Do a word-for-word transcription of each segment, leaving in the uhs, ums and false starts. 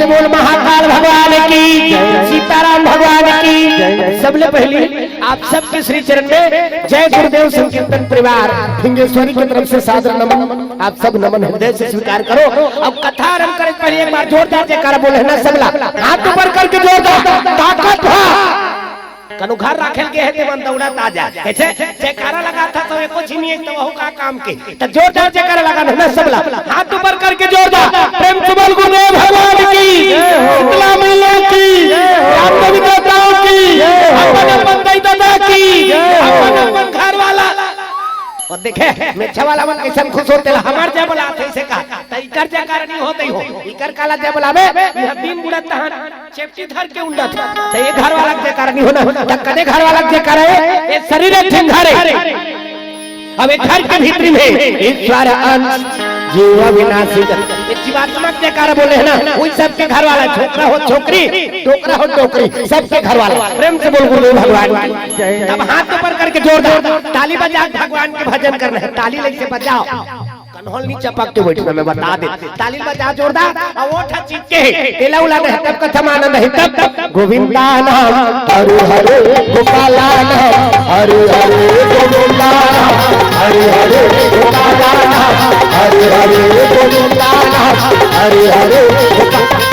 बोल महाकाल भगवान की, सीताराम भगवान की। सबले पहली आप सबके श्री चरण में जय गुरुदेव संकीर्तन परिवार फिंगेश्वरी की तरफ से सादर नमन। आप सब नमन हृदय से स्वीकार करो। अब कथा आरंभ करे पहले एक बार जोरदार जयकारा बोले ना सबला, हाथ ऊपर करके जोरदार ताकत भा। कनु घर राखेल के हे ते मन दौड़त आ जा। कैसे जयकारा लगा था तो एको झिनी एक तो वहू का काम के। तो जोरदार जयकारा लगा ना सबला। हाथ ऊपर करके जोरदार प्रेम से बोल गुरुदेव भगवान की, शीतला मैया की, राम देवी देवताओं की, अपन अपन दाई दादा की, अपन अपन घर वाला। और देखे मेच्छा वाला मन कैसन खुश होते ला, हमार जय बोला थे से का। तो इकर जयकारा नहीं होते हो, इकर काला जय बोलावे। यह दिन बुढ़ा तहन चेपटी धर के उंडा था। तो ये घर वाला के जयकारा नहीं होना, तो कदे घर वाला के जयकारा है, ये शरीर एक ठन घर है। अब एक घर के भीतरी में ईश्वर अंश जीव विनाशी। ये जीवात्मा के जयकारा बोले है ना, वही सबके घर वाला, छोकरा हो छोकरी, टोकरा हो टोकरी, सबके घर वाला। प्रेम से बोल गुरुदेव भगवान। तब हाथ ऊपर करके जोरदार ताली बजा के भगवान के भजन करना है। ताली लग से बजाओ। कन्होल नी चपक के बैठना, मैं बता दे। ताली बजा जोरदार, आ ओठ चित के है, तेला उला दे, तब कथम आनंद है, तब, तब। गोविंदा नाम हरि हरि गोपाला नाम हरि हरि गोविंदा नाम हरि हरि गोपाला नाम हरि हरि गोविंदा नाम हरि हरि गोपाला।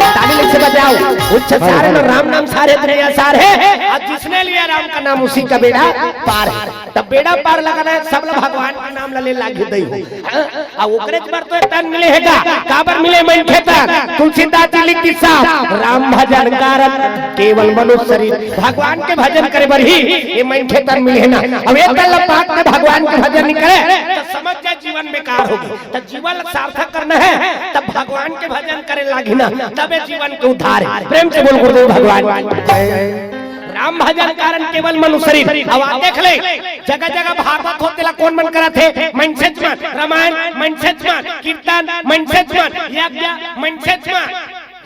ताली लग से बजाओ। उच्च सारे में राम नाम सारे दुनिया सार है। आज जिसने लिया राम का नाम उसी का बेड़ा पार है। तब बेड़ा पार लगाना है, सब लोग भगवान का नाम लले लागी दई हो। हाँ? आ ओकरे बर तो तन मिले है का? काबर मिले मनखे तन? तुलसीदास जी लिख किस्सा, राम भजन कारण केवल मनुष्य शरीर। भगवान के भजन करे बर ही ये मनखे तन मिले है ना। अब एक तन ला पाक के भगवान के भजन नहीं करे, तो समझ जा जीवन बेकार हो गया। तो जीवन ला सार्थक करना है, तब भगवान के भजन करे लागी ना, तबे जीवन के उद्धार है। प्रेम से बोल गुरुदेव भगवान। राम भजन कारण केवल मनुष्य शरीर। अब आप देख ले, जगह जगह भागवत होते ला कौन मन करत हे? मनसेच मन। रामायण मनसेच मन, कीर्तन मनसेच मन, यज्ञ मनसेच मन।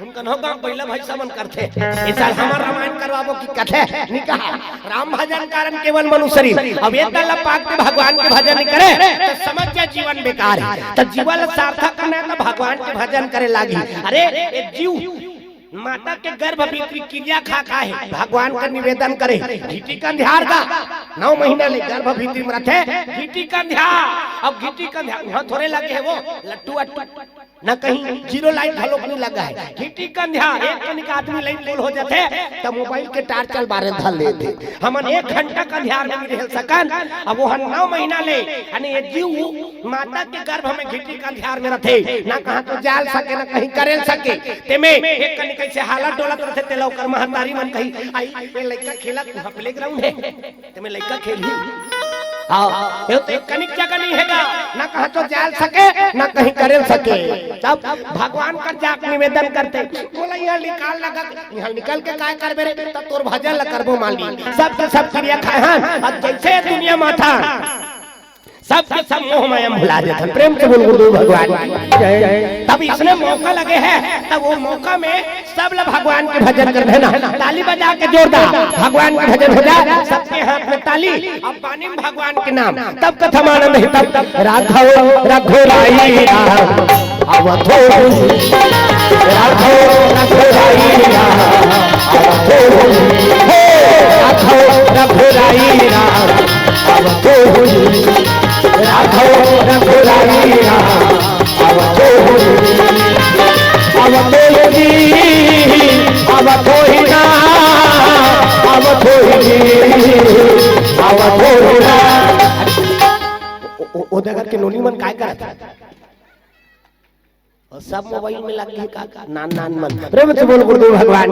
उनका नौ गांव पहिला भाई समन करथे। इस साल हमार रामायण करवाबो की कथे नहीं कहा। राम भजन कारण केवल मनुष्य शरीर। अब ये तला पाक के भगवान के भजन नहीं करे, तो समझ जा जीवन बेकार है। तो जीवन सार्थक करना है तो भगवान के भजन करे लागी। अरे, एक जीव माता के गर्भ भीतरी किरिया खा खा हे, भगवान का निवेदन करे, घीटी कंधियार गा, नौ महीना ले गर्भ भीतरी में रथे, घीटी कंधियार। अब घीटी कंधियार, यहाँ थोड़े लगे है वो, लट्टू अट्टू, न कहीं जीरो लाइट घलोक नहीं लगा है, घीटी कंधियार। एक कनिक आदमी लाइन गोल हो जाथे, त मोबाइल के टार्च ल बारे धर लेथे। हमन एक घंटा कंधियार में नहीं रह सकन, अब वो नौ महीना ले, यानी ये जीव माता के गर्भ में घीटी कंधियार में रथे, ना कहाँ तो जाल सके, ना कहीं करेल सके। तेमे एक कनी कैसे हालत डोलत रथे, तेला ओकर महतारी मन कही, "आई, ये लइका खेलत, वहाँ प्लेग्राउंड है, तेमे लइका खेलही।" हाँ, ये तो एक कनिक जगह नहीं है गा, ना कहाँ तो जाल सके, ना कहीं करेल सके। तब भगवान कर जाके निवेदन करथे, बोला, "यहाँ निकाल लगा, यहाँ निकल के काय करबे रे?" "तो तोर भजन ला करबो माली, सब के सब किरिया खाए हन, अब जैसे दुनिया माथा।" सबके सब मोह माया भुला देथन। प्रेम से बोल गुरुदेव भगवान की। तब इसने मौका लगे है, तब वो मौका में सब लोग भगवान के भजन कर देना। ताली बजा के जोरदार भगवान के भजन हो जाए, सबके हाथ में ताली, अब पानी में भगवान के नाम, तब कथम आनंद ही तब। राघव रघुराई राम अवधो, राघव रघुराई राम अवधो, हे राघव रघुराई राम अवधो, राघव रघुराई राम अवधो, अवधो जी, अवधो ही ना, अवधो जी, अवधो ही ना। ओ, ओ, ओ नगर के नोनी मन काय करत हे? और सब मोबाइल में लग गए का, का, नान, नान मन। प्रेम से बोल गुरुदेव भगवान।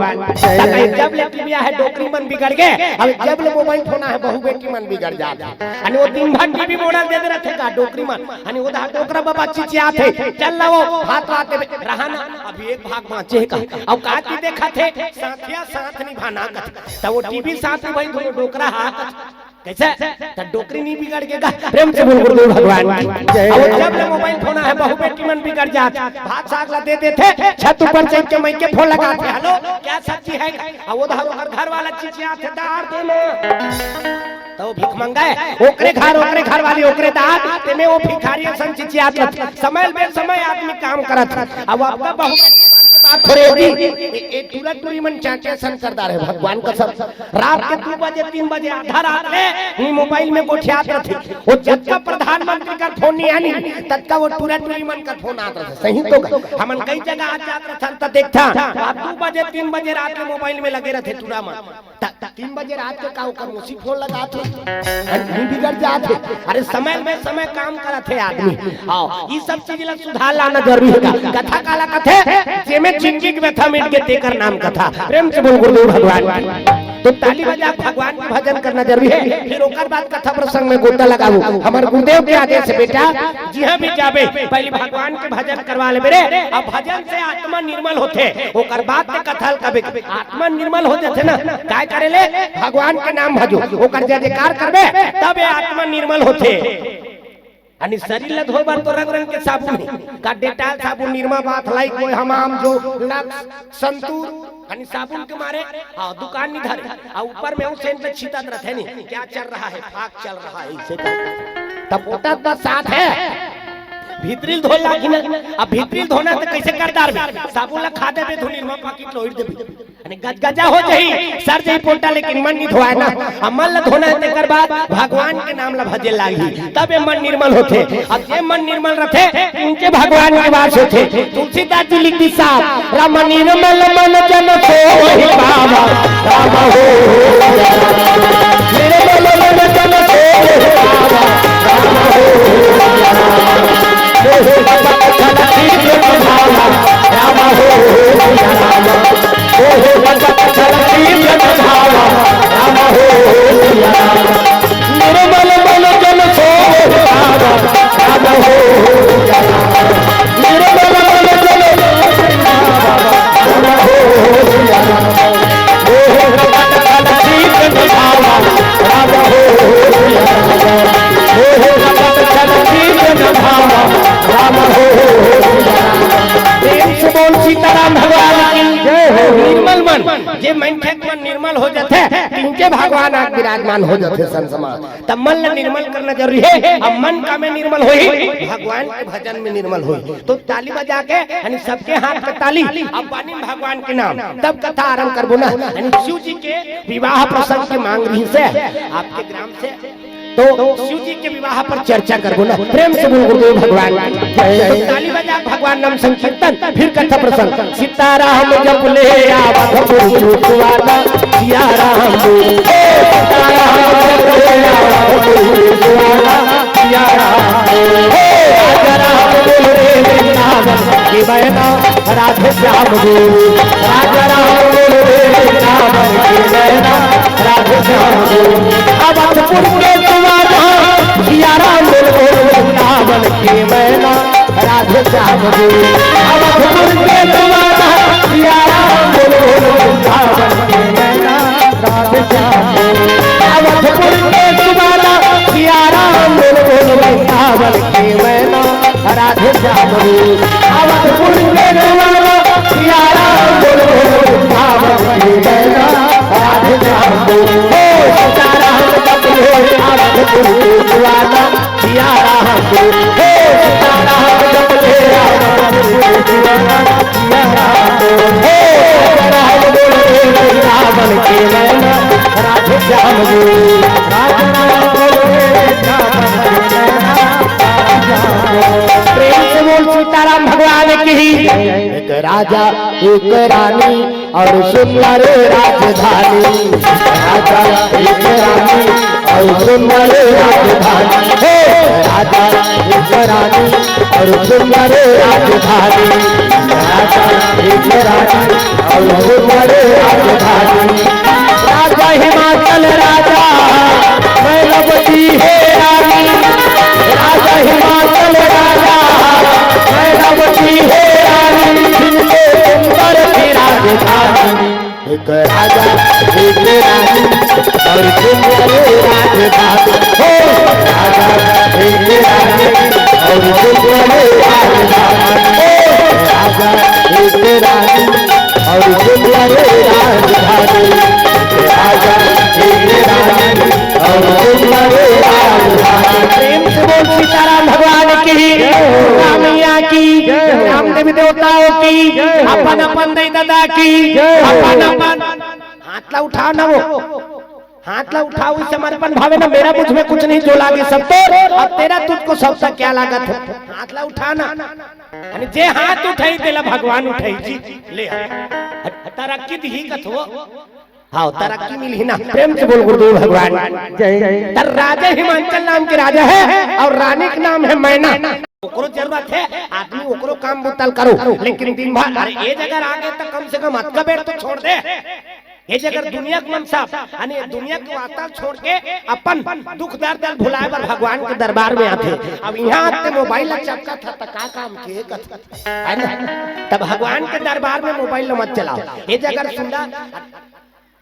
जब ले टीवी आहे, डोकरी मन बिगड़ गए। अब जब ले मोबाइल फोन आहे, बहू बेटी मन बिगड़ जात हे। अने वो दिन भर टीवी मोड़ा दे दे रथे का, डोकरी मन। अने वो दा डोकरा बाबा चिचियात हे, "चल लाओ, भात लाते बे-, रहा ना, अभी एक भाग बाँचे हे का।" अब का की देखत हे, साथिया साथ निभाना कथे। तो वो टीवी साथ निभाई, दोनों डोकरा हा। कैसे? त डोकरी नहीं बिगड़ के गा। प्रेम से बोल गुरुदेव भगवान की। जय। अब जब ले मोबाइल फोन आहे, बहू बेटी मन बिगड़ जात, भात साग ला दे देथे, छत ऊपर चढ़ के मइके फोन लगाथे, "हेलो, क्या सब्जी है?" अब वो तो हर घर वाला चिचियाथे, "दार देना।" तो वो भीख मंगा हे, ओकरे घर, ओकरे घर वाली, ओकरे दार, तेमे वो भिखारी असन चिचियात रथे। समय बे समय आदमी काम करत हे। अब आपका बहू बेटी थोरे जी, ए, ए, टूरा टूरी मन चाचा सन कर डारे, भगवान कसम। रात के दू बजे, तीन बजे, आधा रात ले ही मोबाइल में गोठियात रथे। वो जतका प्रधानमंत्री कर फोन नहीं आनी, ततका वो टूरा टूरी मन कर फोन आत रथे। सही तो ग-, हमन कई जगह आ जात रथन त देखथन, आप दू बजे, तीन बजे रात के मोबाइल में लगे रथे टूरा मन। त-, त-, तीन बजे रात के का ओकर मौसी फोन लगात हे, अरे नहीं बिगड़ जात हे। अरे समय में समय काम करत हे आदमी। हाँ, ई सब चीज ला सुधार लाना जरूरी हे। कथा काला कथे, जेमे जिंदगी के व्यथा मिट गे तेकर नाम कथा। प्रेम से बोल गुरुदेव भगवान की। तो ताली बजा, भगवान के भजन करना जरूरी हे। फिर ओकर बाद कथा प्रसंग में गोता लगाबो। हमर गुरुदेव के आदेश हे बेटा, जिहाँ भी जाबे, पहले भगवान के भजन करवा लेबे रे। अब भजन से आत्मा निर्मल होथे, ओकर बाद ते कथा ल कबे। आत्मा निर्मल हो जाथे ना, काय करे ले? भगवान के नाम भजो, ओकर जय जयकार करबे, तब ये आत्मा निर्मल होथे। यानी शरीर ल धोए बर तो रंग रंग के साबुन हे, का डेटाल साबुन, निरमा बाथ, लाइफबॉय, हमाम, जो लक्स, संतूर, यानी साबुन के मारे, हाँ, दुकान नहीं धरे, आ ऊपर में वो सेंट में छीतत रथे नहीं, क्या चल रहा है, फाक चल रहा है, इसे कहते हैं। तब पोटा का साथ है, भीतरी ल धोए लागी ना। अब भीतरी ल धोना तो कैसे कर डारबे? साबुन ला खा देबे, धो निरमा पाकिट ल ओढ़ देबे, अने गजगजा हो जाही, सर जाही पोटा, लेकिन मन नहीं धोए ना। अब मन ला धोना हे, तेकर बाद भगवान के नाम ला भजे लागी, तब ये मन निर्मल होथे। अब जे मन निर्मल रथे, उनके भगवान के वास होथे। तुलसीदास जी लिख दिस साहब, "राम निर्मल मन जन सोहि पावा, राम हो। निर्मल मन जन सोहि पावा, राम हो। मोहि कपट छल कीट न भावा, राम हो। मोहि कपट छल कीट न भावा, राम हो।" निर्मल मन जन सोहि पावा, राम हो। निर्मल मन जन सोहि पावा, राम हो। मोहि कपट छल कीट न भावा, राम हो। मोहि कपट छल कीट न भावा, राम हो। प्रेम से बोल सीताराम भगवान की जय हो। निर्मल मन, जे मन के मन निर्मल हो जाथे, तिनके भगवान आके विराजमान हो जाथे संत समाज। तब मन ला निर्मल करना जरूरी हे। अब मन कामे निर्मल होही? भगवान के भजन में निर्मल होही। तो ताली बजा के, यानी सबके हाथ के ताली, अब बानी भगवान के नाम, तब कथा आरंभ करबो ना। यानी शिव जी के विवाह प्रसंग के मांग रहिसे आपके ग्राम से, तो शिव जी के विवाह पर चर्चा करबो ना। प्रेम से बोल गुरुदेव भगवान की जय। तो ताली बजा, भगवान नाम संकीर्तन, फिर कथा प्रसंग। सीताराम जप ले अवधपुर कोतवाल, सिया राम बोल, हे सीताराम जप ले अवधपुर कोतवाल, सिया राम बोल, हे राजा राम बोल रे वृंदावन की मैना, राधे श्याम बोल, राजा राम बोल रे वृंदावन की मैना, राधे श्याम बोल। अवधपुर कोतवाल, सिया राम बोल बोल वृंदावन की मैना, राधे श्याम बोल। अवधपुर कोतवाल, सिया राम बोल बोल वृंदावन की मैना, राधे श्याम बोल। अवधपुर कोतवाल, सिया राम बोल बोल वृंदावन की मैना, राधे श्याम बोल। अवधपुर कोतवाल, सिया राम बोल बोल वृंदावन की मैना, राधे श्याम बोल। हे सीताराम जप ले अवधपुर कोतवाल, सिया राम बोल। हे सीताराम जप ले अवधपुर कोतवाल, सिया राम बोल। हे राम बोल रे वृंदावन की मैना, राधे श्याम बोल। राजा राम बोल रे वृंदावन की मैना, राधे श्याम बोल। प्रेम से बोल सीताराम भगवान की। एक राजा एक रानी और सुंदर राजधानी। राजा एक रानी और सुंदर राजधानी। हे राजा एक रानी और सुंदर राजधानी। राजा एक रानी और सुंदर राजधानी। राजा हिमाचल राजा, मैं रवती है रानी। राजा हिमाचल राजा, मैं रवती है रानी। जिनके सुंदर की राजधानी। एक राजा एक रानी और सुंदर राजधानी। हो राजा एक रानी और सुंदर राजधानी। हो राजा एक रानी और सुंदर राजधानी। राजा एक रानी और सुंदर राजधानी। प्रेम से बोल सीताराम भगवान की, रामैया की, राम देवी देवताओं की। अब अपन अपन दई ददा की, जय हो। अपन अपन हाथ ला उठाओ ना वो। हाथ ला उठाओ, इस समर्पण भावे ना, मेरा मुझ में कुछ नहीं, जो लागे सब तोर, और तेरा तुझको सबसे क्या लागत है। हाथ ला उठा ना। यानी जे हाथ उठाई, तेला भगवान उठाई जी। ले आ। तरक्की दिही कथो। हाँ, तरक्की मिलही ना। प्रेम से बोल गुरुदेव भगवान। जय। त राजा हिमांचल नाम के राजा है और रानी के नाम है मैना। ओकरो जरूरत है, आदमी ओकरो काम बुतल करो, लेकिन दिन भर, अरे, ये जगह आ गए तो कम से कम अतका बेर तो छोड़ दे। ये जगह दुनिया के मनसा, यानी दुनिया के वास्ता छोड़ के अपन दुख दर्द ल भुलाए बर भगवान के दरबार में आथे। अब यहाँ आते मोबाइल ला चपका था, त का काम के कथा? है ना? तब भगवान के दरबार में मोबाइल ल मत चलाओ। ये जगह सुंदर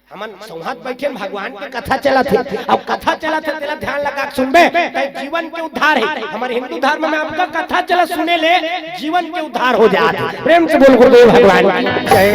हमन सौहात बैठे भगवान के कथा चलत हे। अब कथा चलत हे, तेला ध्यान लगा के सुनबे, त जीवन के उद्धार हे। हमर हिंदू धर्म में आपका कथा चला सुने ले जीवन के उद्धार हो जात हे। प्रेम से बोल गुरुदेव भगवान की जय।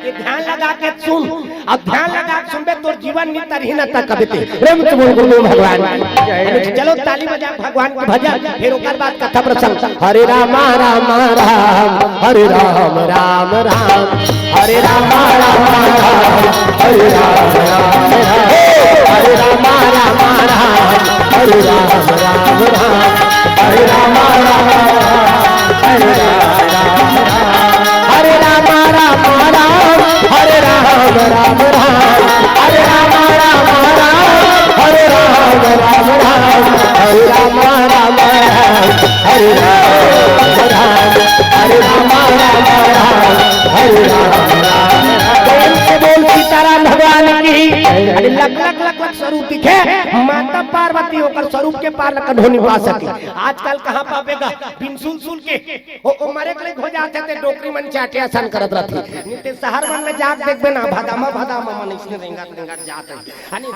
ये ध्यान लगा के सुन, अब ध्यान लगा के सुनबे, तोर जीवन नितरही न तक कबे ते। प्रेम से बोल गुरुदेव भगवान की जय। चलो ताली बजा भगवान के भजन, फिर ओकर बाद कथा प्रसंग। हरे रामा रामा राम, हरे राम राम राम, हरे रामा रामा राम, हरे राम राम राम, हरे रामा रामा राम, हरे राम राम राम, हरे रामा रामा राम, हरे राम राम राम, हरे रामा रामा राम, हरे राम राम राम, हरे रामा रामा राम, हरे राम राम राम, हरे रामा रामा राम, हरे राम राम, हरे रामा रामा राम, हरे राम राम। प्रेम से बोल सीताराम भगवान की। अरे लक लक लक लक स्वरूप दिखे, माता पार्वती ओकर स्वरूप के पार लक ढोनी पा सके। आजकल कहाँ पाबेगा? बिन सुल सुल के ओ, ओ मरे के हो जाते थे, डोकरी मन चाटे असन करत रहती। निते शहर मन में जाके देखबे ना, भदामा भदामा मन इसने रेंगत रेंगत जात है। हनी,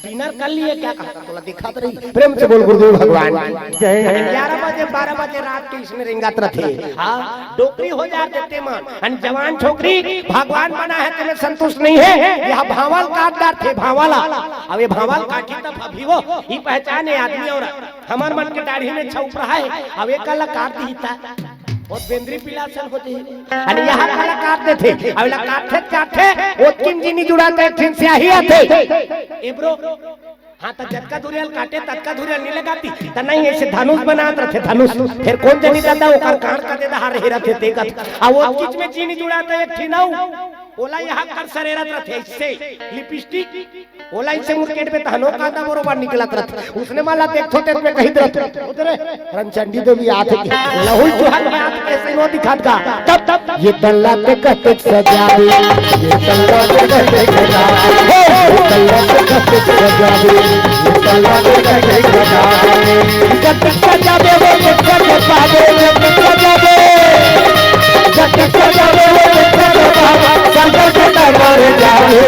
डिनर कर लिए क्या कहता, तोला दिखात रही। प्रेम से बोल गुरुदेव भगवान की जय। ग्यारह बजे, बारह बजे रात के इसने रेंगत रहते। हाँ, डोकरी हो जाते ते मन। हन जवान छोकरी भगवान बना है, तुम्हें संतुष्ट नहीं है, यह भावल काट डारथे, भावला। अब ये भावल काटी तब अभी वो ही पहचाने आदमी और हमर मन के दाढ़ी में छौप रहा है, अब एक ला काट दी ता, वो बेंद्री पिला सन हो जाही। अरे यहाँ काला काट देथे, अब ला काटथे, काटथे, ओतकिन जीनी जुड़ा के एक ठिन स्याही आथे। ए ब्रो, हाँ, त जतका दूरिया ल काटे, ततका दूरिया ल नहीं लगाती, त नहीं, ऐसे धनुष बनात रथे, धनुष। फिर कोन जनी दादा, ओकर कान का दे दहार हेरत हे, देखत। आ वो किच में जीनी जुड़ा त एक ठिन अउ, ओला यहाँ कर सरेरत रथे, ऐसे, लिपस्टिक। ओला इसे मुरकेट में तहनो कांदा बरोबर निकलत रथ। उसने माला देखथो तेत में कहित रथ। उतरे रंचंडी देवी आत के लहुल तुहर में आत के सैनो दिखात का। तब तब ये तल्ला ते कटे सजावे, ये तल्ला ते कटे सजावे, हो, ये तल्ला ते कटे सजावे, ये तल्ला ते कटे सजावे। कटे सजावे वो कटे पावे, कटे सजावे, कटे सजावे वो कटे पावे, संकट से मर जावे।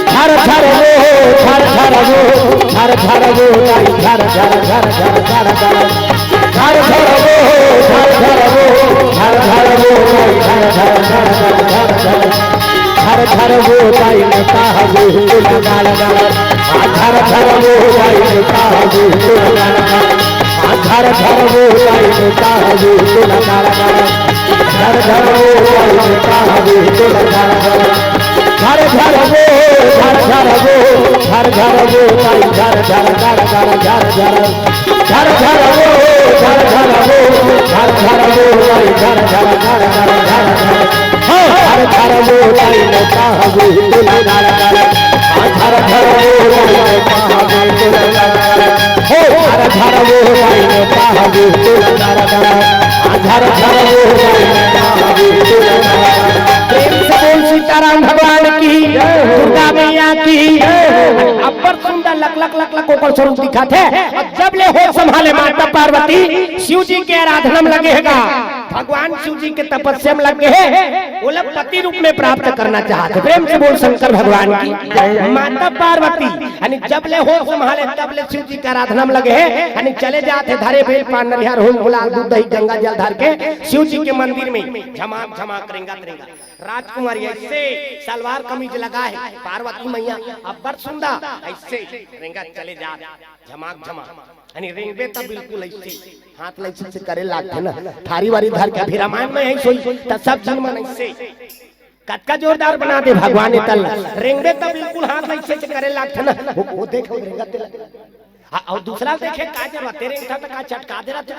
झर झर वो, झर झर वो, झर झर वो, ताई झर झर, झर झर, झर झर। झर झर वो, झर झर वो, झर झर वो, ताई झर झर, झर झर, झर झर। झर झर वो, ताई ने कहा वो, तुला गाल गाल। आ झर झर वो, ताई ने कहा वो, तुला गाल गाल। आ झर झर वो, ताई ने कहा वो, तुला गाल गाल। झर झर वो, ताई ने कहा वो, तुला गाल गाल। झर झर वो, झर झर वो, झर झर वो, ताई झर झर, झर झर, झर झर। झर झर वो, झर झर वो, झर झर वो, ताई झर झर, झर झर, झर झर। हाँ, झर झर वो, ताई ने कहा वो, तुला गाल गाल। हाँ, झर झर वो, ताई ने कहा वो, तुला गाल गाल। हो, झर झर वो, ताई ने कहा वो, तुला गाल गाल। प्रेम से बोल सीताराम भगवान की, दुर्गा मैया की। अब्बड़ सुंदर लक लक लक लक ओकर स्वरूप दिखात हे। अब जब ले होश संभाले माता पार्वती शिव जी के आराधना में लगे हेगा, भगवान शिव जी के तपस्या में लगे हे, ओला पति रूप में प्राप्त करना चाहत हे। प्रेम से बोल शंकर भगवान की। माता पार्वती यानी जब ले होश संभाले तब ले शिव जी के आराधना में लगे हे, यानी चले जात हे धरे बेल पान नरिहर हूल गुलाल दूध दही गंगा जल धर के शिव जी के मंदिर में झमाक झमाक रेंगत रेंगत। राजकुमारी ऐसे सलवार कमीज लगा हे, पार्वती मैया अब्बड़ सुंदर ऐसे रेंगत चले जात झमाक झमाक। यानी रेंगबे त बिल्कुल ऐसे, हाथ ला ऐसे करे लागथे ना, थारी वारी धर के। अभी रामायण में यही सोई, त सब झन मन ऐसे। कतका जोरदार बना दे भगवान ए तन ला। रेंगबे त बिल्कुल हाथ ला ऐसे करे लागथे ना। वो, वो देख, वो रेंगत तेला। हाँ, अउ दूसरा देखे का जरूरत हे, रेंगथा त का चटका दे रहा था।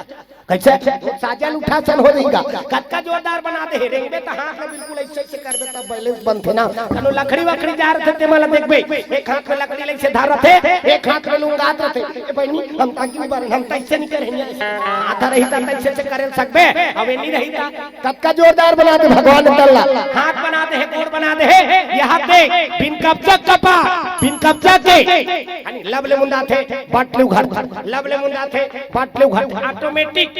कैसे? साजन उठा सन हो रही का। कतका जोरदार बना दे हे, रेंगबे त हाथ ला बिल्कुल ऐसे ऐसे करबे तब बैलेंस बनथे ना। कनो लकड़ी वकड़ी जा रथे ते मन ला देखबे, एक हाथ में लकड़ी ले से धर रथे, एक हाथ में लुंगात रथे। ए बहनी, हम ताकि नहीं बारन, हम तैसे नहीं करे हैं। हाथ रही त तैसे से करे सकबे, अबे नहीं रही त। कतका जोरदार बना दे भगवान तन ला। हाथ बना दे हे, गोड़ बना दे हे, यहाँ दे, बिन कब्जा कपा, बिन कब्जा के। यानी लब ले मुंदा थे, बट ले उघर, लब ले मुंदा थे, बट ले उघर, ऑटोमेटिक।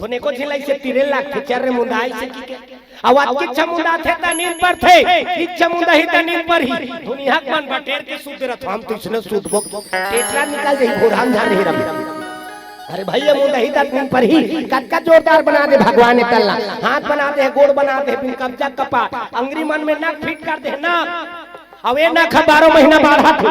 धुने को झिलाई से तीरे लाग थे, चर्रे मुंदा ऐसे की के। आवाज किच्छा मुंदा थे त नींद पर थे, इच्छा मुंदा ही त नींद पर ही। दुनिया के मन बटेर के सुत रथ, हम तो इसने सुत बो। टेटला निकाल दे, घोड़ाम झाड़ रही रवि। अरे भैया, मुंदा ही त नींद पर ही। कतका जोरदार बना दे भगवान ए तन ला। हाथ बना दे, गोड़ बना दे, बिन कब्जा कपाट। अंगरी मन में नक फिट कर दे, नक। अउ ए नक ह बारह महीना बाढ़त हे।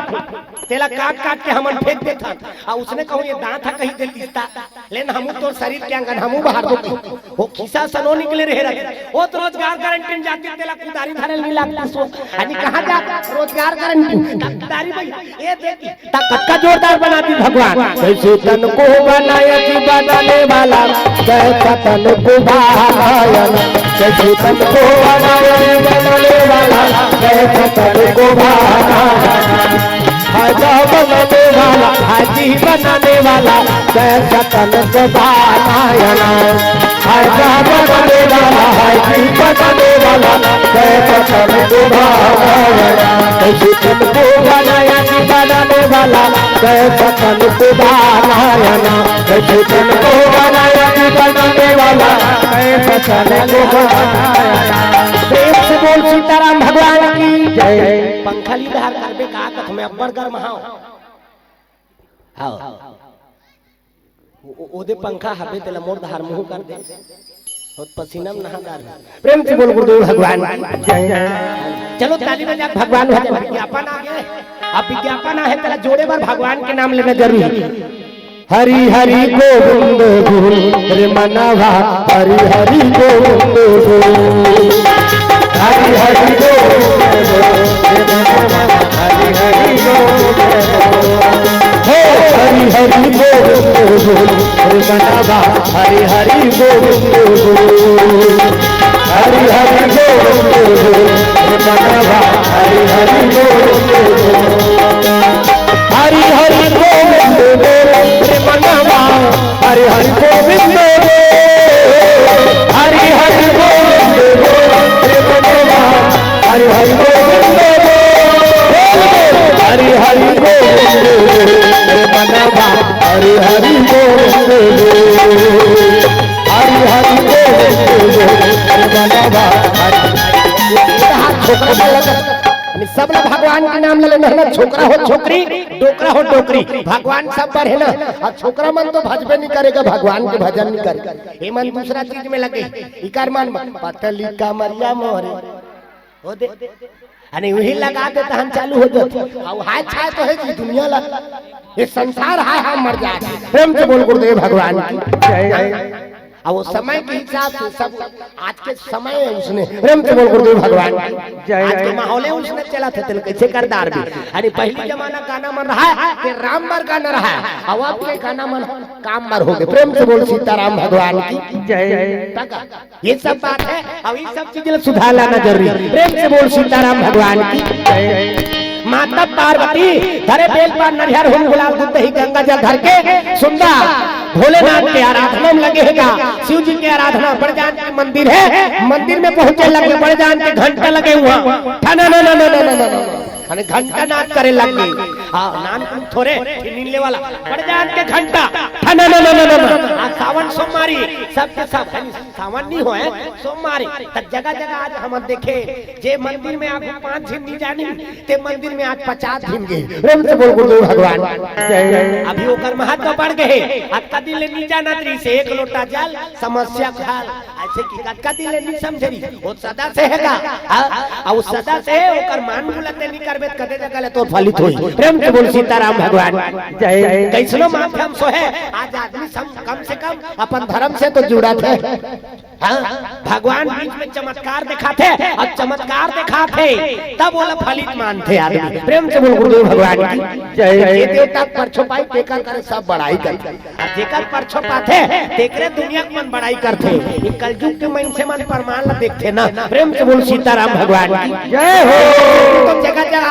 तेला काट काट के हमन फेंक देथन। आ उसने कहूँ ये दांत ह कहीं दे दिसता। लेन हमू तोर शरीर के अंगन हमू बाहर दो कहीं। हो खिसा सनो निकले रहे रहे। ओ तो रोजगार गारंटी में जाती तेला कुदारी धरे नहीं लागती सो। अनी कहाँ जा रोजगार गारंटी? कुदारी भाई, ये देखी। त कतका जोरदार बना दी भगवान। कैसे तन को बनाया जी बनाने वाला, कैसा तन को बनाया ना। कैसे तन को बनाया जी बनाने वाला, कैसा तन को बनाया ना। खाजा बनाने वाला, खाजी बनाने वाला, कैसा तन को बनाया ना। खाजा बनाने वाला, खाजी बनाने वाला, कैसा तन को बनाया ना। कैसे तन को बनाया जी बनाने वाला, कैसा तन को बनाया ना। कैसे तन को बनाया जी बनाने वाला, कैसा तन को बनाया ना। प्रेम से बोल सीताराम भगवान की जय। पंखा ली धार करबे का कथ में अब्बड़ गर्म हाव। हाव। ओ-, ओ-, ओदे पंखा हबे तेला मोर धार मुंह कर दे। बहुत पसीना में नहा डार। प्रेम से बोल गुरुदेव भगवान की जय। चलो ताली बजा के भगवान भजन। विज्ञापन आ गया है। अब विज्ञापन आ है, तेला जोड़े बर भगवान के नाम लेना जरूरी है। हरि हरि गोविंद बोल रे मनवा, हरि हरि गोविंद बोल। हरि हरि गोविंद बोल रे मनवा, हरि हरि गोविंद बोल। हे हरि हरि गोविंद बोल रे मनवा, हरि हरि गोविंद बोल। हरि हरि गोविंद बोल रे मनवा, हरि हरि गोविंद बोल। हरि हरि गोविंद बोल रे मनवा, हरि हरि गोविंद बोल। हरि हरि गोविंद बोल रे मनवा, हरि हरि गोविंद बोल। हरि हरि गोविंद बोल रे मनवा, हरि हरि गोविंद बोल। हरि हरि गोविंद बोल रे मनवा, हरि। हाथ छोकरा का लगा। यानी सब ला भगवान के नाम ले लेना है ना, छोकरा हो छोकरी, डोकरा हो डोकरी, भगवान सब बर है ना। अउ छोकरा मन तो भजबे नहीं करेगा, भगवान के भजन नहीं करेगा। ये मन दूसरा चीज में लगे, इकार मन पतली कमरिया मोरे, ओ दे, अने वही लगा दे तहन चालू हो जात। अब हाय छाय तो है जी दुनिया ला, ये संसार हाय हाय मर जात। प्रेम से बोल गुरुदेव भगवान की जय। अब वो समय के हिसाब से सब, आज के समय है उसने, प्रेम से बोल गुरुदेव भगवान की जय। आज के माहौल है उसने चला था, तेल कैसे करदार भी। अरे पहली जमाना गाना मन रहा है कि राम बर गाना रहा है, अब आपके गाना मन काम बर हो गए। प्रेम से बोल सीताराम भगवान की जय। तक ये सब बात है, अब ये सब चीज ला सुधार लाना जरूरी। प्रेम से बोल सीताराम भगवान की जय। माता पार्वती धरे बेल पान नरिहर हूँ गुलाल दूध दही गंगा जल धर के सुंदर भोलेनाथ के आराधना में लगे है का, शिव जी के आराधना। बड़ जान के मंदिर है, मंदिर में पहुंचे लगे, बड़ जान के घंटा लगे हुआ, ठना ना ना ना ना ना ना ना, अने घंटा नाद करे लग गई। हाँ, नान कुन थोरे, फिर नीले वाला, बड़ जान के घंटा, ठना ना ना ना ना ना। आ, सावन सोमवारी, सबके सब, यानी सावन नहीं होए, सोमवारी, त जगह जगह आज हम देखे, जे मंदिर में आगू पांच झिन नहीं जानी, ते मंदिर में आज पचास झिन गए। प्रेम से बोल गुरुदेव भगवान। अभी ओकर महत्व बढ़ गए, आज कदी ले नहीं जाना तरी से एक लोटा जल, समस्या का हल। अच्छा, कि कतका दिन ले नहीं समझे रही, वो सदा से है का? हाँ? अउ सदा से है, ओकर मान बुलाते नहीं करबे, त कते जगह ले तोर फलित होई। प्रेम से बोल सीताराम भगवान। जय। कैसनो माध्यम से है, आज आदमी सम-, कम से कम अपन धर्म से तो जुड़त हे। हाँ? भगवान बीच में चमत्कार दिखाथे, अउ चमत्कार दिखाथे, तब ओला फलित मानथे आदमी। प्रेम से बोल गुरुदेव भगवान की। जय। जे देवता के परछो पाई, तेकर करे सब बड़ाई करथे। अउ जेकर परछो पाथे, तेकरे दुनिया के मन बड़ाई करथे। ये कलयुग के मनसे मन परमान ला देखथे ना। प्रेम से बोल सीताराम भगवान की। जय हो। तो जगह जगह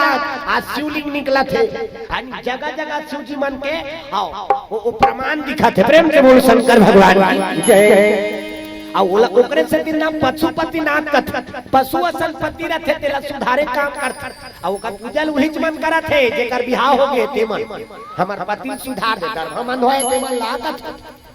आज शिवलिंग निकलथे। अउ जगह जगह शिव जी मन के, आओ, वो, वो परमान दिखथे। प्रेम से बोल शंकर भगवान की। जय। अउ ओला, ओकरे सेती ना पशुपतिनाथ कथे। पशु असन पति रथे, तेला सुधारे काम करथे। अउ ओकर पूजा ल उहीच मन करत हे, जेकर बिहाव हो गे ते मन। हमर पति ल सुधार दे, दरभा मंदवाय ते मन ला कथे।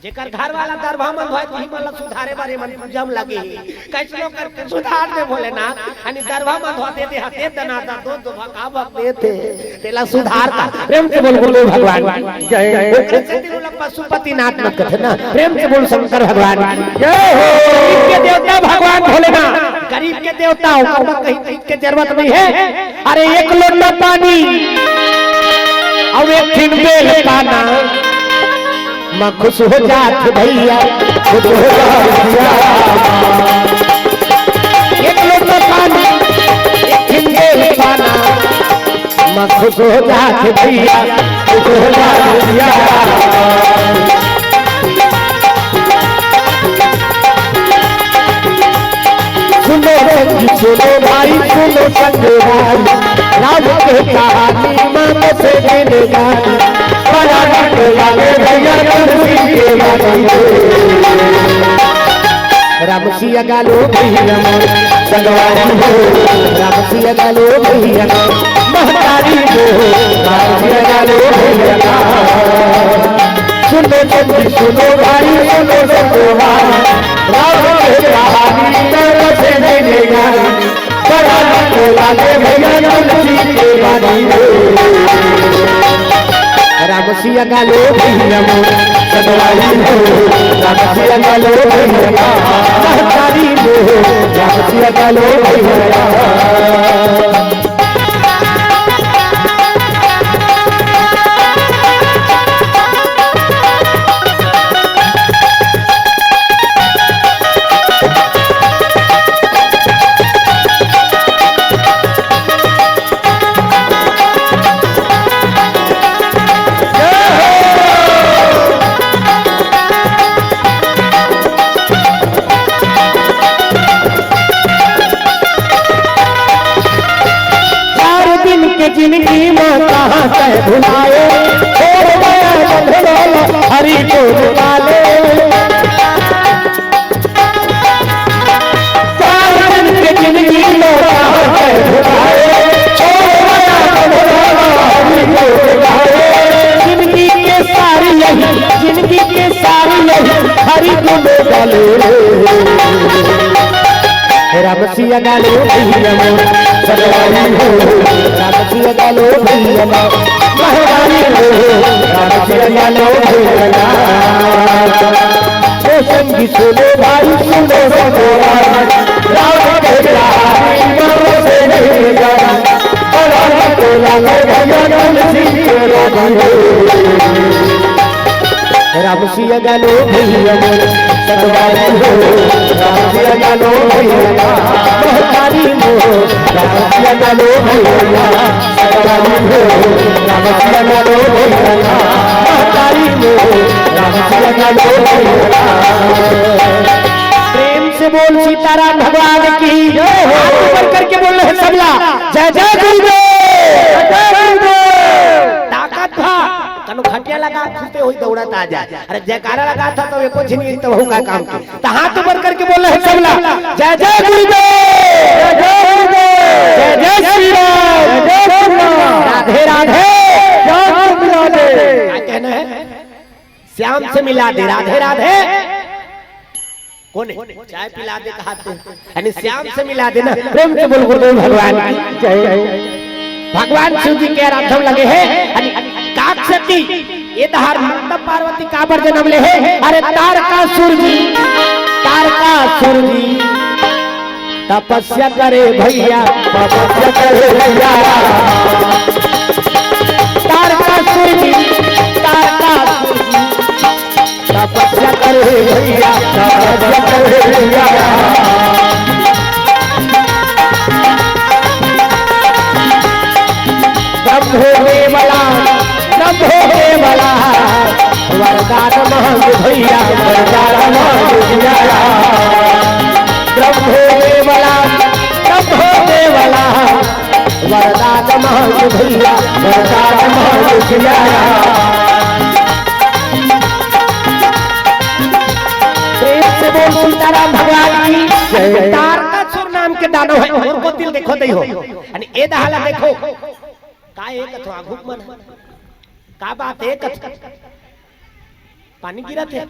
जेकर घर वाला दरभा मंदवाय, तिही मन ला सुधारे बर ए मन पूजा म लगे हे। कइसनो करके सुधार दे भोलेनाथ। अनी दरभा मंदवा दे दे, हते दना दा दो दो भका भक देथे। तेला सुधार कर। प्रेम से बोल गुरुदेव भगवान। जय। ओकरे सेती ओला पशुपतिनाथ मत कथे ना। प्रेम से बोल शंकर भगवान। जय हो। गरीब के देवता भगवान भोलेनाथ। गरीब के देवता हो, ओमा कहीं चीज के जरूरत नहीं है। अरे एक लोटा पानी अउ एक ठिन बेल पाना, मैं खुश हो जात भैया, खुश हो जात भैया। एक लोटा पानी, एक ठिन बेल पाना, मैं खुश हो जात भैया, खुश हो जात भैया। सुनो रे जी, सुनो भाई, सुनो संग भाई, राम के कहानी मन से गिन गाई। बड़ा नीक लागे भैया तुलसी के बानी। राम सिया गालो भैया मोर, संगवारी हो। राम सिया गालो भैया मोर, महतारी हो। राम सिया गालो भैया मोर। सुनो सखी, सुनो भाई, सुनो सखो भाई, राम के कहानी तरफ से मिलेगा। बड़ा नीक लागे भैया तुलसी के बानी हो। राम सिया गालो भैया मोर, सतवारी हो। राम सिया गालो भैया, महतारी हो। राम सिया गालो भैया। चार दिन के जिनगी म कहाँ तैं भुलाए, छोड़ दया बंधवाला हरि को निकाले। चार दिन के जिनगी म कहाँ तैं भुलाए, छोड़ दया बंधवाला हरि को निकाले। जिनगी के सार यही, जिनगी के सार यही, हरि गुण गाले। राम सिया गालो भैया मोर, सतवारी हो। राम सिया गालो भैया मोर, महतारी हो। राम सिया गालो भैया मोर। ओ संगी सुनो भाई, सुनो सतवारी, राम के प्यारी मन से नहीं जाना। बड़ा नीक लागे भैया तुलसी के बानी हो। राम सिया गालो भैया मोर, सतवारी हो। राम सिया गालो भैया, महतारी हो। राम सिया गालो भैया, सतवारी हो। राम सिया गालो भैया, महतारी हो। राम सिया गालो भैया। प्रेम से बोल सीताराम भगवान की जय हो। हाथ ऊपर करके बोल रहे सबला, जय जय गुरुदेव। जय गुरुदेव। ताकत भा कनो खटिया लगा, खुदे होई दौड़त आ जाए। अरे जयकारा लगा था तो एको झिन गिरी तो वहू का काम की। तो हाथ ऊपर करके बोल रहे सबला, जय जय गुरुदेव। जय जय गुरुदेव। जय जय श्री राम। जय जय श्री राम। राधे राधे। श्याम सुंदर राधे। क्या कहना है? श्याम से मिला दे। राधे राधे। कौन है? चाय पिला दे कहा थे। यानी श्याम से मिला देना। प्रेम से बोल गुरुदेव भगवान की जय। भगवान शिव जी के आराधन लगे हे। यानी काक सती, ये तहार माता पार्वती काबर जन्म ले हे? अरे तारकासुर जी, तारका सुर जी तपस्या करे भैया, तपस्या करे भैया। तारकासुर जी, तारकासुर जी तपस्या करे भैया, तपस्या करे भैया। ब्रह्मो देवला, ब्रह्मो देवला, वरदान मांग भैया, वरदान मांग भैया। ब्रह्मो देवला, ब्रह्मो देवला, वरदान मांग भैया, वरदान मांग भैया। प्रेम से बोल सीताराम भगवान की जय। तारकासुर नाम के दानव हे, मोर कोति ल देखो दई हो। अने ए दहा ला देखो, का एक अथवा घुक मन हे? का बात हे? कछ पानी गिरत हे,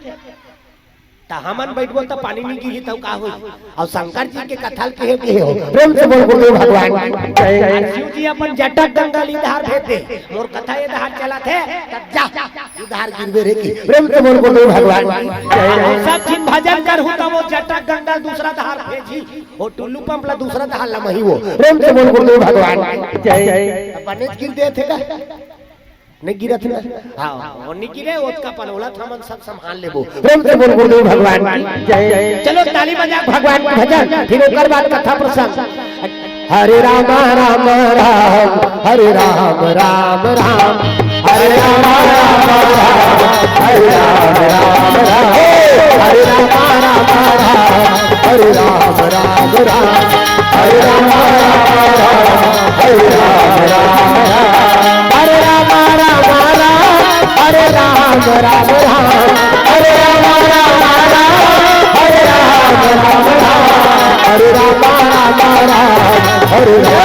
त हमन बइठबो त पानी नी गिरही त का होही? अउ शंकर जी के कथा ल केहे केहे हो। प्रेम से बोल गुरुदेव भगवान की जय। शिव जी अपन जटा गंगा ल इधार भेज दे, मोर कथा ए धार चलत हे, त जा इधार गिरबे रे की। प्रेम से बोल गुरुदेव भगवान की जय। अउ सब झिन भजन करहू त वो जटा गंगा ल दूसरा धार भेजही, वो टुल्लू पंप ला दूसरा धार ला मही वो। प्रेम से बोल गुरुदेव भगवान की जय। त बनेच गिर देथे का? नहीं गिरत ना? हाँ, वो नहीं गिरे, ओतका पनोला त हमन सब संभाल लेबो। प्रेम से बोल गुरुदेव भगवान की जय। चलो ताली बजा भगवान के भजन, फिर ओकर बाद कथा प्रसंग। हरे राम राम राम, हरे राम राम राम, हरे राम राम राम, हरे राम राम राम, हरे राम राम राम, हरे राम राम राम, हरे राम राम राम, हरे राम राम राम। हरे राम राम राम, हरे राम राम राम, हरे राम राम राम, हरे राम राम राम, हरे राम राम राम, हरे राम राम राम, हरे राम राम राम,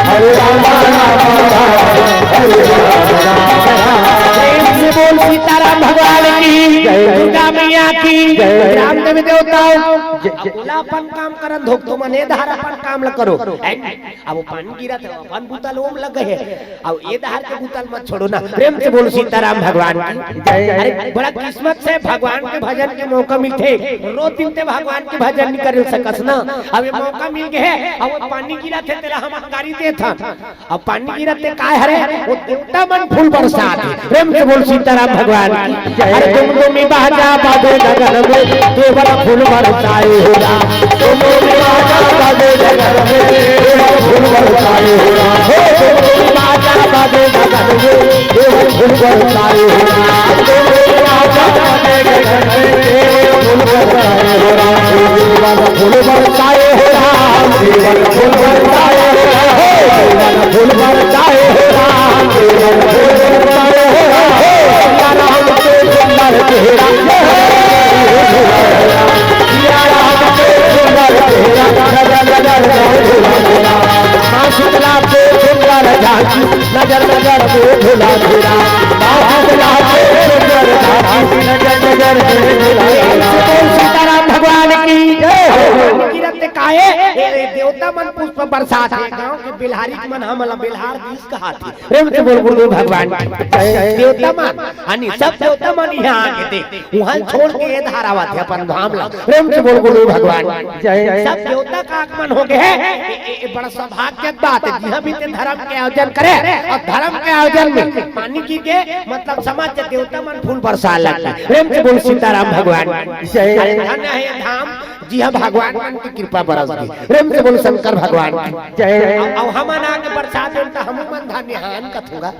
हरे राम राम राम। प्रेम से बोल सीताराम भगवान की जय, दुर्गा मैया की जय, ग्राम देवी देवताओं। जय, जय। अब ओला अपन काम करन धोक, तुमन ए धार अपन काम ल करो। अब वो पानी गिरत हे, अपन बुता ल ओम लग गए हे। अब ए धार के बुता ल मत छोड़ो ना। प्रेम से बोल सीताराम भगवान की जय। अरे, बड़ा किस्मत से भगवान के भजन के मौका मिलथे। रोज दिन ते भगवान के भजन नहीं कर सकस ना। अब ये मौका मिल गए हे, अब वो पानी गिरत हे, तेला हम गारी देत हन। अब पानी गिरत हे काय हरे? वो देवता मन फूल बरसात हे। प्रेम से बोल सीताराम भगवान की जय। अरे, तुम तुम ही बाजा बाजे गगन में, देवर फूल बरसाए हो राम। तुम तुम ही बाजा बाजे गगन में, देवर फूल बरसाए हो राम। हो, तुम तुम ही बाजा बाजे गगन में, देवर फूल बरसाए हो राम। तुम तुम ही बाजा बाजे गगन में, देवर फूल बरसाए हो राम। देवर फूल बरसाए हो राम। देवर फूल बरसाए हो राम। देवर फूल बरसाए हो राम। देवर फूल बरसाए हो राम। सिया राम के सुंदर चेहरा, सिया राम के सुंदर चेहरा, नजर नजर में झूला झूला। माँ शीतला के सुंदर झांकी, नजर नजर में झूला झूला। माँ शीतला के सुंदर झांकी, नजर नजर में झूला झूला। सीताराम भगवान की जय हो। गिरत काहे? ए, ए, देवता मन पुष्प बरसात हे। गांव के बेलहारी मन हमला बेलहार दिस कहाथे। प्रेम से बोल गुरुदेव भगवान की जय। देवता मन, हानि सब देवता मन यहाँ आगे दे, वहाँ छोड़ के ए धार आवत हे अपन धाम ला। प्रेम से बोल गुरुदेव भगवान की जय। सब देवता का आगमन हो गए हे। ए, ए, ए, बड़ा सौभाग्य के बात हे, जिहाँ भी ते धर्म के आयोजन करे अउ धर्म के आयोजन में पानी गिर के मतलब समाज के देवता मन फूल बरसा लगे। प्रेम से बोल सीताराम भगवान की जय। धन्य हे धाम, जिहाँ भगवान मन की कृपा बरस गई। प्रेम से बोल शंकर भगवान की जय। अउ, अउ हमन आके बरसात में त हमू मन धन्य हन कथूंगा।